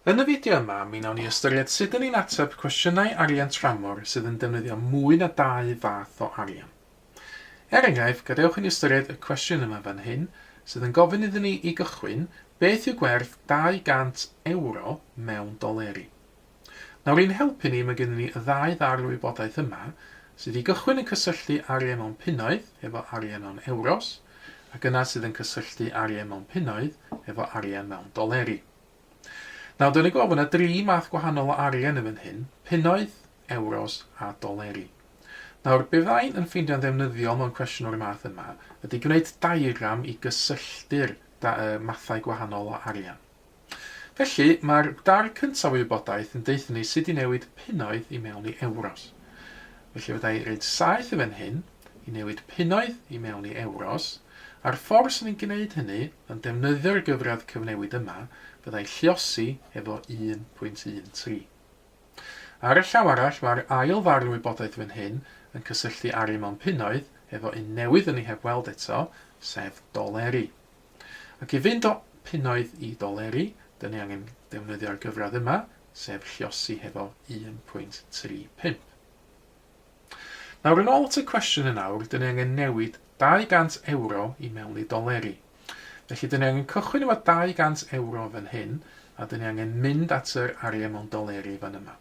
Yn y fideo yma, mi wnawn ni ystyried sut dyn ni'n ateb cwestiynau arian tramor sydd yn defnyddio mwy na dau fath o arian. Er enghraifft, gadewch i ni ystyried y cwestiwn yma fan hyn, sydd yn gofyn iddyn ni i gychwyn, beth yw gwerth 200 ewro mewn doleri? Nawr i'n helpu ni, mae gennym ni y ddau ddarn o wybodaeth yma, sydd i gychwyn yn cysylltu arian mewn punnoedd efo arian mewn ewros, ac yna sydd yn cysylltu arian mewn punnoedd efo arian mewn doleri. Nawr, dyn ni'n gweld bod yna dri math gwahanol o arian yn fan hyn, punnoedd, ewros a doleri. Nawr, be fyddai'n yn ffeindio'n ddefnyddiol mewn cwestiwn o'r math yma ydy gwneud diagram i gysylltu'r da, uh, mathau gwahanol o arian. Felly, mae'r darn cyntaf o wybodaeth yn deutha ni sut i newid punnoedd i mewn i ewros. Felly, fydda i reid 7 yn fan hyn i newid punnoedd i mewn i ewros, A'r ffordd 'swn i'n gwneud hynny, yn defnyddio'r gyfradd cyfnewid yma, fyddai lluosi efo 1.13. Ar y llaw arall, mae'r ail ddarn o wybodaeth fan hyn yn cysylltu arian mewn punnoedd efo un newydd o'n i heb weld eto, sef doleri. Ac i fynd o punnoedd i doleri, dyn ni angen defnyddio'r gyfradd yma, sef lluosi hefo 1.35. Nawr yn ôl at y cwestiwn yn awr, dyn ni angen newid 200 ewro i mewn i doleri. Felly dyn ni angen cychwyn efo 200 ewro fan hyn, a dyn ni angen mynd at yr arian mewn doleri fan yma.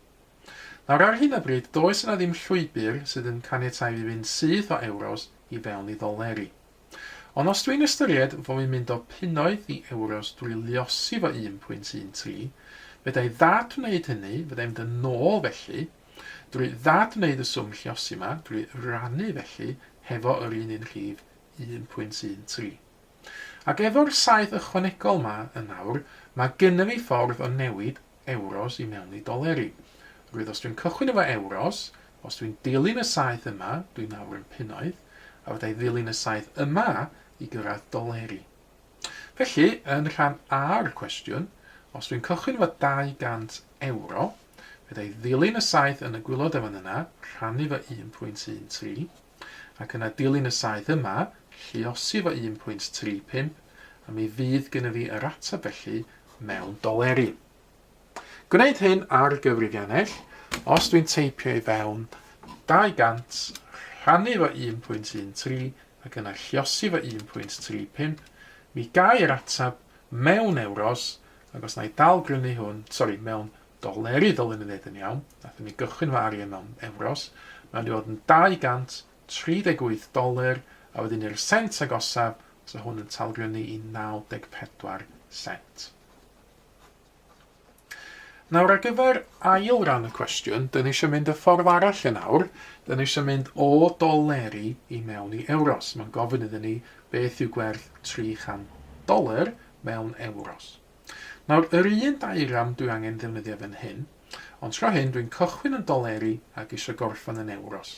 Nawr ar hyn o bryd, does yna ddim llwybr sydd yn caniatáu i fi fynd syth o ewros i fewn i ddoleri. Ond os dwi'n ystyried fo fi'n mynd o punnoedd i ewros drwy luosi fo 1.13, fedra i ddad-wneud hynny, fedra i fynd yn ôl felly, Drwy ddad-wneud y swm lluosi 'ma, drwy rannu felly hefo yr un un rhif 1.13. Ac efo'r saeth ychwanegol 'ma yn awr, mae gynna fi ffordd o newid ewros i mewn i doleri. Rwydd os dwi'n cychwyn efo ewros, os dwi'n dilyn y saeth yma, dwi nawr yn punnoedd, a fydda i ddilyn y saeth yma i gyrraedd doleri. Felly, yn rhan A'r cwestiwn, os dwi'n cychwyn efo 200 ewro, fedra i ddilyn y saeth yn y gwylod yn fan yna, rhannu fo 1.13, ac yna dilyn y saeth yma, lluosi fo 1.35, a mi fydd gyda fi yr ateb felly mewn doleri. Gwneud hyn ar gyfrifiannell, os dwi'n teipio i fewn 200 rhannu fo 1.13 ac yna lliosi fo 1.35, mi ga i'r ateb mewn ewros, ac os na i dal grynu hwn, sori, mewn doleri ddylwn i ddeud yn iawn, nathon ni gychwyn fo arian mewn ewros, mae'n mynd i fod yn 238 doler, a wedyn i'r sent agosaf, so hwn yn talgrynu i 94 sent. Nawr ar gyfer ail ran y cwestiwn, dyn ni eisiau mynd y ffordd arall yn awr. Dyn ni eisiau mynd o doleri i mewn i ewros. Mae'n gofyn iddyn ni beth yw gwerth 300 doler mewn ewros. Nawr, yr un diagram dwi angen ddefnyddio fan hyn, ond tro hyn dwi'n cychwyn yn doleri ac eisiau gorffen yn ewros.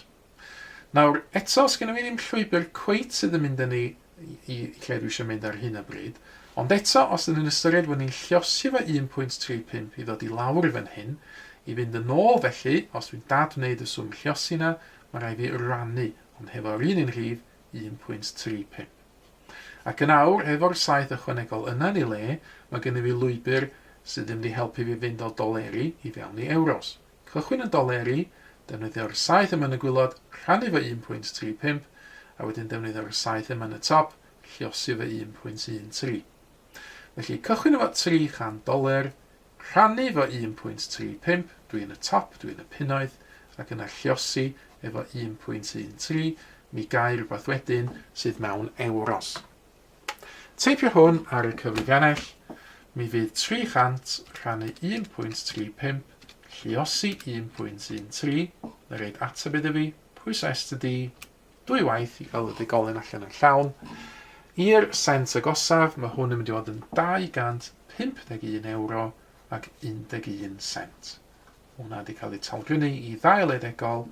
Nawr, eto, sgenna fi ddim llwybr cweit sydd yn mynd â ni i lle dwi eisiau mynd ar hyn o bryd, ond eto, os ydyn ni'n ystyried fod ni'n lliosi fo 1.35 i ddod i lawr i fan hyn, i fynd yn ôl felly, os dwi'n dadwneud y swm lliosi na, mae rhaid fi rannu, ond hefo'r un un rhif, 1.35. Ac yn awr, efo'r saeth ychwanegol yna yn ei le, mae gennym fi lwybr sydd yn mynd i helpu fi fynd o doleri i fewn i ewros. Cychwyn yn doleri, defnyddio'r saeth yma yn y gwilod, rhannu fo 1.35, a wedyn defnyddio'r saeth yma yn y top, lliosi fo 1.13. Felly, cychwyn efo 300 doler, rhannu fo 1.35, dwi yn y top, dwi yn y punnoedd, ac yna lliosi efo 1.13, mi gai rhywbeth wedyn sydd mewn ewros. Teipio hwn ar y cyfrifiannell, mi fydd 300 rhannu 1.35 lluosi 1.13, na reid ateb iddo fi, pwyso S to D, dwy waith i gael y degolyn allan yn llawn. I'r sent agosaf, mae hwn yn mynd i fod yn 251 ewro ac 11 sent. Hwna wedi cael ei talgrynu i ddau le degol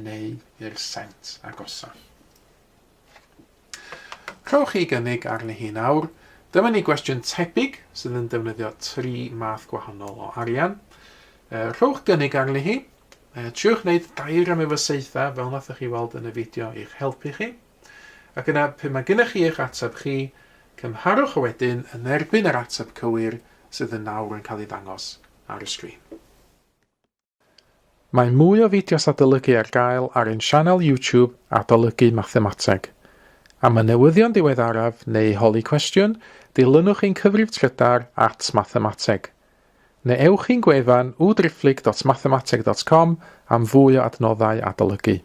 neu i'r sent agosaf. Rhowch chi gynnig arni hi nawr. Dyma ni gwestiwn tebyg sydd yn defnyddio tri math gwahanol o arian. E, rhowch gynnig arni hi. E, triwch wneud diagram efo saetha fel nathoch chi weld yn y fideo i'ch helpu chi. Ac yna, pe mae gennych chi eich ateb chi, cymharwch o wedyn yn erbyn yr ateb cywir sydd yn nawr yn cael ei ddangos ar y sgrin. Mae mwy o fideos adolygu ar gael ar ein sianel YouTube Adolygu Mathemateg. Am y newyddion diweddaraf neu i holi cwestiwn, dilynwch ein cyfrif trydar at mathemateg. Neu ewch i'n gwefan www.mathemateg.com am fwy o adnoddau adolygu.